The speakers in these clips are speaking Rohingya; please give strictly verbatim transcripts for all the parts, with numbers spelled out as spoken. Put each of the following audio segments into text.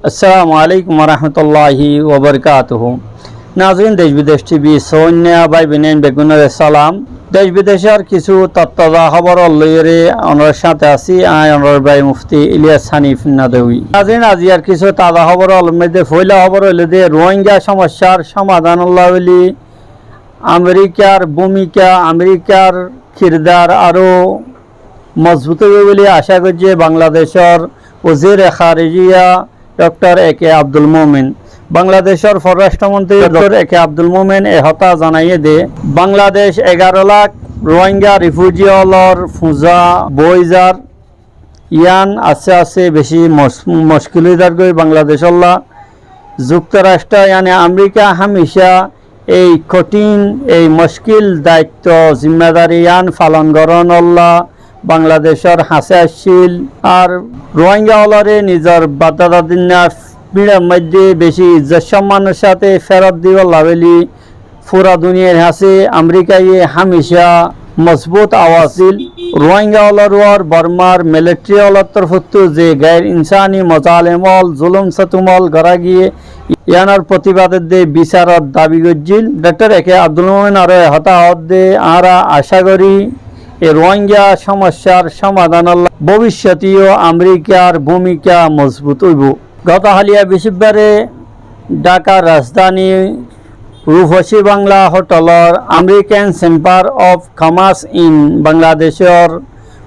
Assalamu alaikum warahmatulláhi wabarakátuhu. Nazirin, Dec Bidec T V sóinna bái boinain beggúnore salam. Dec bidecor kissú tattaza hóbor loiyóre onórar sáñte así añí onórar bái Mufti Iliyas Hanif Nadwi. Nazirin, aziyar kissú taza hóbor ólor moiddé foila hóbor óilde Ruáingga somossár somadan olla buli Amerikar búmika, Amerikar kirdar aró mozbut óibo buli acá goijjé Bangladecor wazire kharejiya Doktor A K Abdul Momen. Bangladecor forrastro montri Doktor A K Abdul Momen e hotá zanaiyé de, Bangladec egaro lak Ruáingga rifuji ólor fuza boizar, yián asté asté beci mos-, mockil ói zargói Bangladec olla. Zuktorastro, yáni Amerika hámica ei kothín, ei mockil daitto zimmadari yián falon goron olla Bangladecor hañsé accíl. Ar Ruáingga ólore nizor bafdada dinna fíñçar moiddé beci izzot sommanor sáñte ferot dibolla buli fura duniyair hañsé Amerikaye hámica mozbut awaz accíl. Ruáingga ólor uore Bormar militari ólor torfóttu ze gair insani mozalem ól, zulum setum ól gorá giyé, yiánor fotibad edde bisaror dabi goijjíl. Doktor A K Abdul Momen aró e hotá hoódde, añára acá gorí e Ruáingga somossár somadan olla bóbiccóte yó Amerikar búmika mozbut óibo. Goto háliya bicíbbare Dhakar rajdhani Rufosi Bangla hotelor American Chamber of Commerce in Bangladecor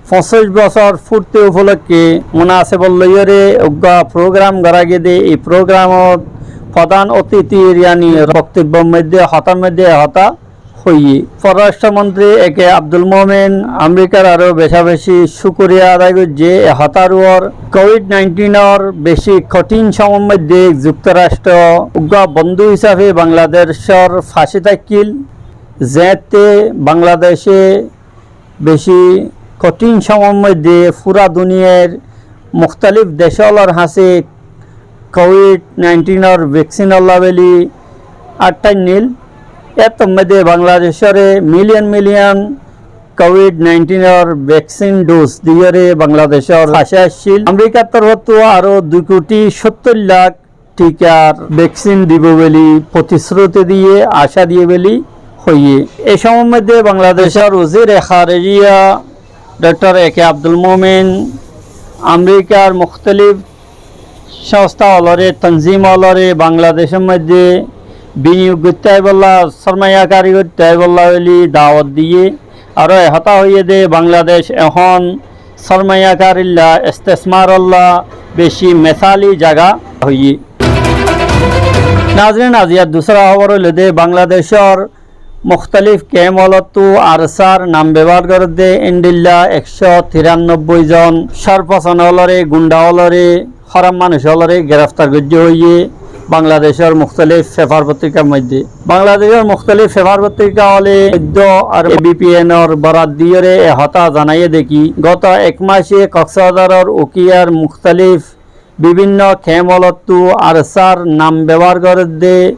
foñsíc bosór furti ufolokke munasebot loiyóre uggúa program gorá giyé de, ei programot fodán otitir yáni boktobbor moiddé, hotár moiddé e hotá hoiyé. Forrastro montri A K Abdul Momen Amerikar aró becabeci cúkuriya adai goijjé e hotár uore, Covid nineteen or beci kothín somor moiddé Zuktorastro uggúa bondú hísafe Bangladecor fañse tákkil, zeéñtte Bangladece beci kothín somor moiddé fura duniyair muktalif dec ólor hañsé Covid nineteen or veksin olla buli añçáinníl. Étor moiddé Bangladecóre miliyon miliyon Covid nineteen or veksin dhouz diyóre Bangladecor fañse accíl. Amerikar torfóttu aró dui kuthi sóttor lak tikar veksin dibo buli fotisruti diyé, acá diyé buli hoiyé. E somor moiddé Bangladecor wazire kharejiya Doktor A K Abdul Momen Amerikar muktalif sóñstha ólore, tonzim ólore Bangladecor moiddé biniyog goittó aibólla, sormayakari goittó aibólla buli dawot diyé. Aró e hotá hoiyé de, Bangladec ehón sormayakarilla, estesmarolla beci mesali zaga hoiyé. Nazirin, aziyar dusára hóbor óilde, Bangladecor muktalif kemp ólottu ARSAr nam bebohár gorédde endilla ekcó tirannobboi zon córfosón ólore, gunda ólore, hóraf manúic ólore gereftar goijjé hoiyé Bangladecor muktalif fefar fotrikar moiddé. Bangladecor muktalif fefar fotrika óle moiddé ar ABPN or borat diyóre e hotá zanaiyé de ki, goto ek mace Koksbazaror Ukiyar muktalif bibinno kemp ólottu ARSAr nam bebohár gorédde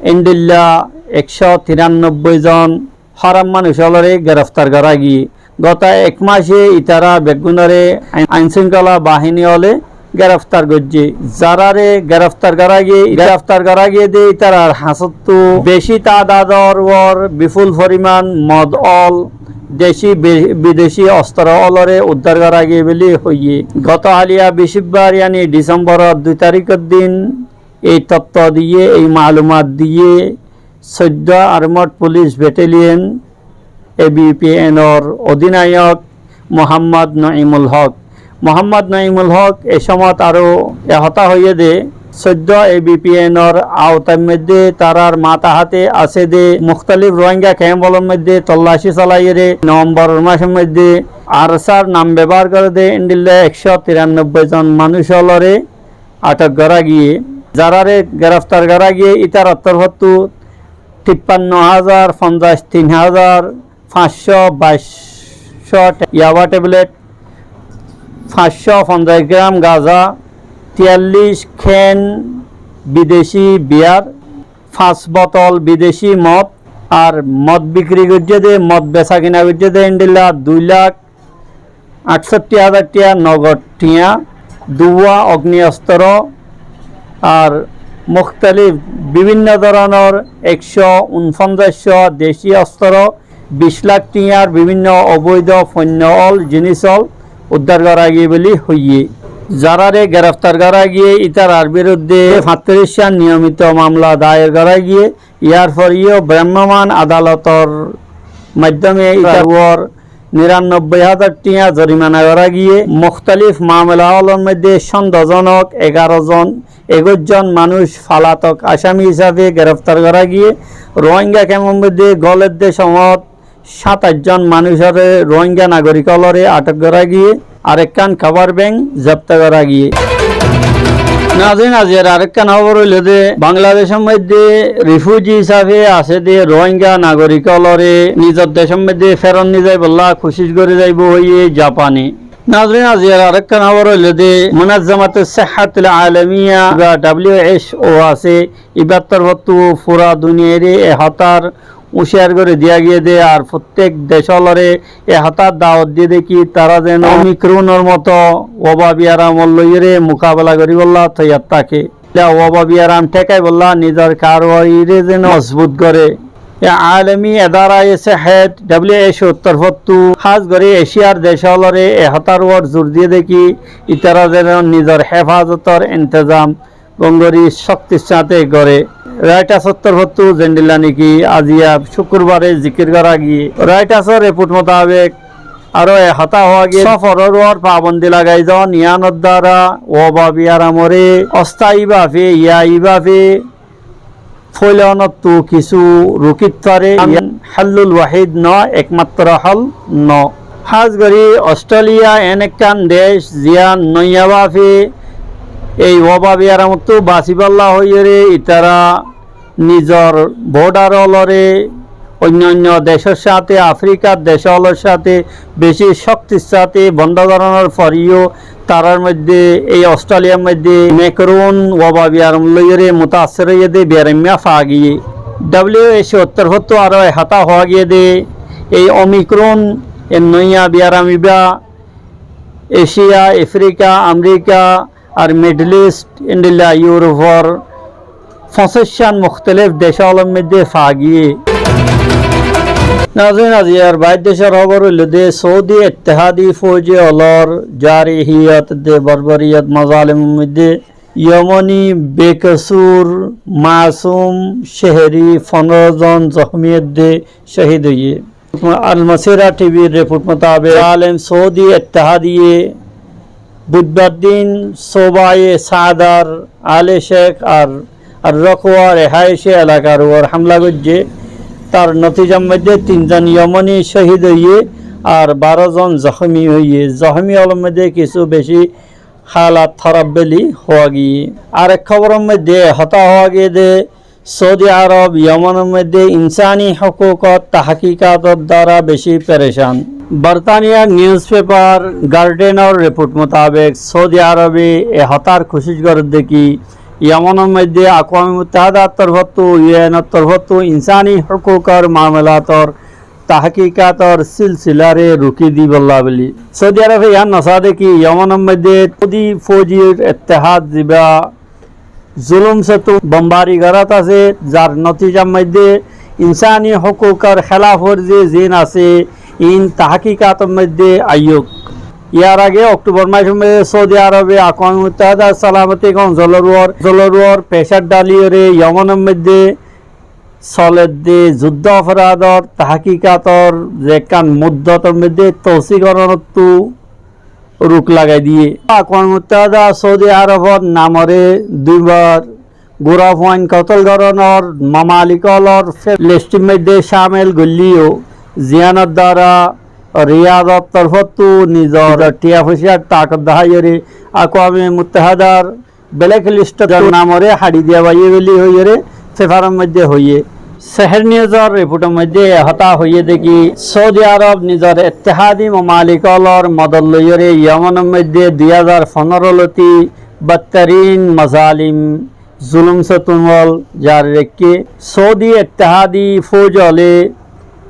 endilla ekcó tirannobboi zon hóraf manúic ólore gereftar gorá giyé. Goto ek mace ítara beggúnore ain, ain singkola bahini óle gereftar goijjé. Zarare gereftar gorá giyé, gereftar gorá giyé de ítarar hañsóttu beci taadador uore biful foriman mod ól, deci be-, bideci ostro ólore uddar gorá giyé buli hoiyé. Goto háliya bicíbbar, yáni Dhisembor dui tarikor din ei tottó diyé, ei malumat diyé soiddó Armod Pulic Betaliyon, ABPN or odinayok Muhammod Noimul Hok. Muhammod Noimul Hok e somot aró e hotá hoiyé de, soiddó ABPN or aotar moiddé tarár matahate asé de muktalif Rohingya kemp ólor moiddé tollaci solaiyóre Novembor masór moiddé ARSAr nam bebohár gorédde endilla ekcó tirannobboi zon manúic ólore atok gorá giyé. Zarare gereftar gorá giyé ítarar torfóttu tippanno házar, fonzaic tin házar fañs cót baic cót yaba teblet, fañs cót fonzaic gram gaza, tiyallic kén bideci biyar, fañs botol bideci mod, ar mod bikri goijjé de, mod besakina goijjé de endilla dui lak añçoittí házar tiya nogod tiya, duwa ogni ostro, ar muktalif bibinno dóronor ekcó unfónzaccó deci ostro, bic lak tiañr bibinno oboidó foinno ól jinis ól uddar gorá giyé buli hoiyé. Zarare gereftar gorá giyé, ítarar birudde fañttiríc cán niyomito mamela dayer gorá giyé. Yar foreyó brammoman adalotor maiddome ítarar uore nirannobboi házar tiañ zorimana gorá giyé. Muktalif mamela ólor moidde sondehojonok egaro zon, ekuic zon manúic falatok asami hísafe gereftar gorá giyé. Rohingya kemor moidde góler de somot sátais zon manúicore, Rohingya nagorik ólore atok gorá giyé, arekkán kabar beng zobto gorá giyé. Nazirin, aziyar arekkán hóbor óilde, Bangladecor moidde rifuji hísafe asé de Rohingya nagorik ólore nizor decor moidde ferot nizaibolla kucíc gorí zaibou hoiyé Japane. Nazirin, aziyar arekkán hóbor óilde, Munazzamatus Sihhatul Alamiya ba W H O asé, íbar torfóttu fura duniyaire e hótar uñciyar gorí diya giyé de, ar fottek dec ólore e hótar dawot diyé de ki tará zen Omicronor moto woba biyaram loiyóre mukabela goríbolla toiyar táke. Woba biyaram thékaibolla nizor karwaire zen mozbut goré. E alami edaraye sehet W H O torfóttu hás gorí Eciyar dec ólore e hótar uore zur diyé de ki itará zen nizor hefazotor intezam gom gorí cóktir sáñte goré. Roitasor torfóttu zendilla niki aziya cúkurbare zikir gorá giyé. Roitasor report mutabek aró e hotá hoó giyé, soforor uore pabondi lagai don, yiánor duara woba biyaramoré ostayi bafe, yayi bafe foilanottu kissú rukít fare. Yián hállul wahid no, ekmattro hál no. Hás gorí Ostreliya en ekkán dec, ziyán noiya bafe ei woba biyaramottú basibálla hoiyóre itará nizor bodhar ólore oinno oinno decor sáñte, Afrikar dec ólor sáñte beci cóktir sáñte bondo gorónor foreyó tarár moidde, ei Ostreliyar moidde Omicron woba biyaram loiyóre mutassir óiye de biyaraimma faa giyé. W H O torfóttu aró e hotá hoó giyé de, ei Omicron e noiya biyaram ibá Eciya, Afrika, Amerika ar Middle East, endilla Europe or foñsíccán muktalif dec ólor moidde faa giyé. Nazirin, aziyar bair decor hóbor óilde, Saudi ittihadi fouji ólor jarihiyot de borboriyot mozalimor moidde Yomoni bekosur masum ceheri fonero zon zohmi de cóhid óiye. Al Masira T V r report mutabek, zalem Saudi ittihadiye budbar din subaye Sadar, Ale Sheikh ar Ar Rokwa rehaici elakar uore hamla goijje. Tar notijar moidde tin zon Yomoni cóhid óiye ar baró zon zohmi óiye. Zohmi ólor moidde kissú beci halat hóraf buli hoó giyé. Arek hóboror moidde hotá hoó giyé de, Saudi Arob Yomonor moidde insani hókukor tahkikator duara beci perecan. Bortaniyar newspaper Guardianor report mutabek, Saudi Arobe e hotár kucíc gorér de ki, Yomonor moidde Akwame Muttahedar torfóttu, U N or torfóttu insani hókukor mamelator tahkikator silsilaré ruki dibolla buli. Saudi Arobe yián no saá de ki Yomonor moidde Saudi foujir ittihad zibá zulum setum bombari gorát asé, zar notijar moidde insani hókukor helaf warzi ziín asé, iín tahkikator moidde aiyók. Yar age Oktubor mácor moidde Saudi Arobe Akwame Muttahedar Salamoti Kouncilor uore, Kouncilor uore pecár dhaliyóre Yomonor moidde soledde zuddo oforador tahkikator ze ekkán muddotor moidde tousi gorónottu ruk lagai diye. Akwame Muttaheda Saudi Arobor namore duibar gura fuain kotol gorónor mamalik ólor fe-, listor moidde camel goilleyó, ziyánor duara Riyador torfóttu nizor thiañ foicár takot deháiyóre Akwame Muttahedar black listor namore haçi diya baiye buli hoiyóre fefaror moidde hoiye. Seher Newsor reportor moidde e hotá hoiye de ki, Saudi Arob nizor ittihadi mamalik ólor modot loiyóre Yomonor moidde dui házar fonero loti badtarin mozalim zulum setum ól jari raikké. Saudi ittihadi fouj óle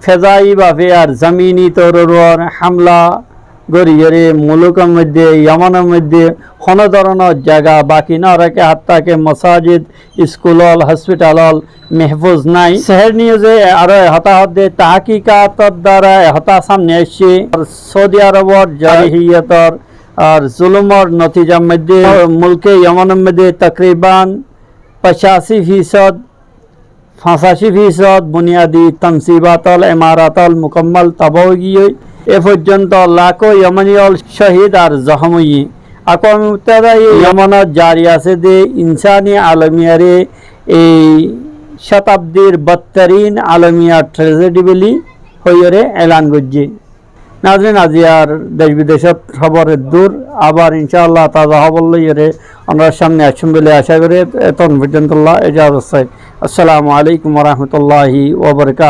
fezayi bafe ar zomini toror uore hamla goríyore mulukor moidde, Yomonor moidde hono dóronor zaga baki no raké, hatta ke masajid, iskul ól, hospital ól mehfuz nái. Sehar News e aró e hotá hoódde, tahkikátor duara e hotá samne aiccé, Saudi Arobor jarihiyotor ar zulumor notijar moidde mulke Yomonor moidde takriban pocasi fisod, fañsaci fisod buniyadi tansibat ól, emarat ól mukammal tabah ói giyói. E foijjonto lakó Yomoni ól cóhid ar zohom óiye. Akwame Muttahida e Yomonot jari asé de insani alomiyare ei cotabdir bodtorin alomiya trejedi buli hoiyore elan goijjé. Nazirin, aziyar dec bidecot hóbor eddúr, abar incállah taza hóbor loiyore onorar samne aiccum buli aca gorí. Etón foijjonto ejazot sai. Assalamu alaikum wa rahmatullahi wa barakatuhu.